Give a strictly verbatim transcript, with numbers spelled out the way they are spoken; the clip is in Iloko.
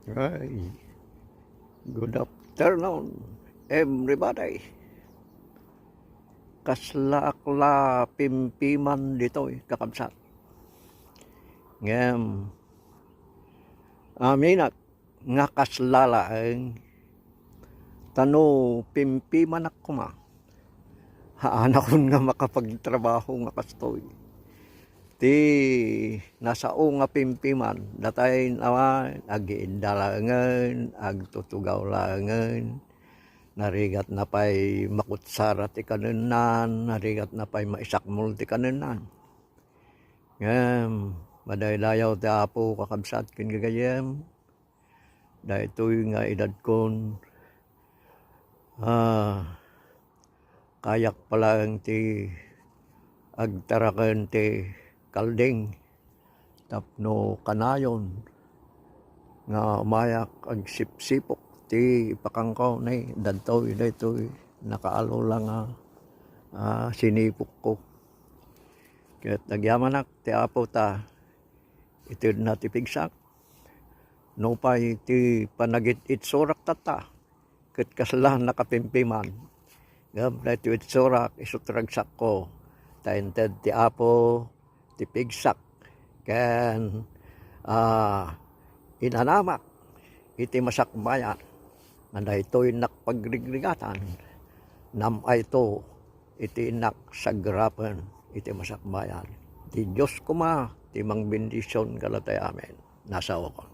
Ay, good afternoon, everybody. Kaslaak la pimpiman ditoy, kakabsat. Ngem, aminak nga kasla laeng, ta no pimpimanak koma, haanakon nga makapagtrabaho nga kastoy. Ti nasao nga pimpiman, datay naman, agiinda laengen, agtutugaw laengen, narigat na pay makutsara ti kanennan, narigat na pay maisakmol ti kanennan. Ngem, madaydayaw ti Apo, kakabsat ken gagayyem, daytoy nga edadkon, ah, kayak pa laeng ti agtaraken ti kalding tapno kanayon nga umayak agsipsipok ti ipakangko ni dadtoy daytoy nakaalola nga, ah, sinipokko. Ket agyamanak ti Apo ta itedna ti pigsak. Nupay ti panagit-itsurak tatta, ket kasla nakapimpiman. Ngem daytoy itsurak, isu ti ragsakko, ta inted ti Apo ti pigsak, ken, ah, inanamak iti masakbayan nga daytoy innak pagrigrigatan, nam-ayto iti innak sagrapen iti masakbayan. Ti Dios koma ti mangbendision kadatayo amin. Nasaokon.